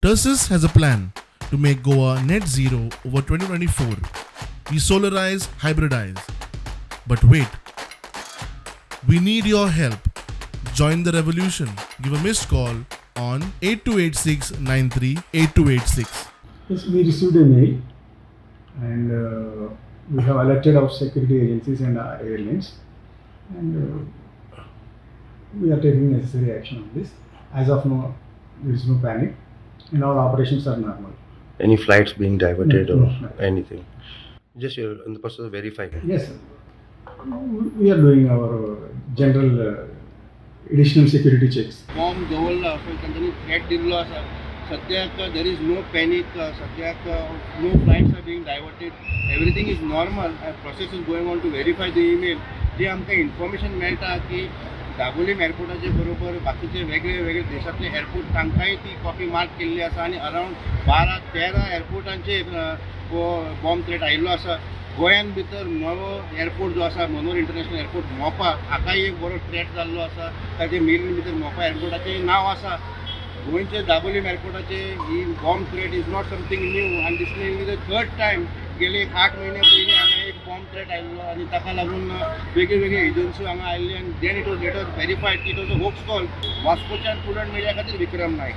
Tersus has a plan to make Goa net zero over 2024. We solarize, hybridize. But wait, we need your help. Join the revolution. Give a missed call on 8286 938286. Yes, we received a mail and we have alerted our security agencies and our airlines, and we are taking necessary action on this. As of now, there is no panic and all operations are normal. Any flights being diverted No, or no, no. anything? Just you're in the process of verifying. Yes, sir. We are doing our general additional security checks. Bomb दवरला असो तांच्यांनी threat दिल्लो आसा. सद्याक there is no panic. सद्याक no flights are being diverted, everything is normal. Process is going on to verify the email. जे आमकां information मेळटा की दाबोलीम एअरपोर्टाचे बरोबर बाकीचे वेगळे वेगळे देशांतले एअरपोर्ट तांकांय ती कॉपी मार्क केल्ली आसा आनी अरावंड 12-13 एअरपोर्टांचेर हो बॉम्ब थ्रेट आयिल्लो आसा. गोंयान भितर नवो एअरपोर्ट जो आसा, मनोहर इंटरनॅशनल एअरपोर्ट मोपा, हाकाय एक बरो थ्रेट जाल्लो आसा. ताचे मेलीन भितर मोपा एअरपोर्टाचें नांव आसा. गोंयचे दाबोलीम एअरपोर्टाचे ही bomb threat is not something new आनी this may be the third time. गेले एक 8 म्हयने पयलीं हांगा एक बॉम्ब थ्रेट आयिल्लो आनी ताका लागून वेगळे वेगळे एजन्सी हांगा आयिल्ली आनी then it was later verified it was a hoax call. वास्कोच्यान प्रुडंट मिडिया खातीर विक्रम नायक.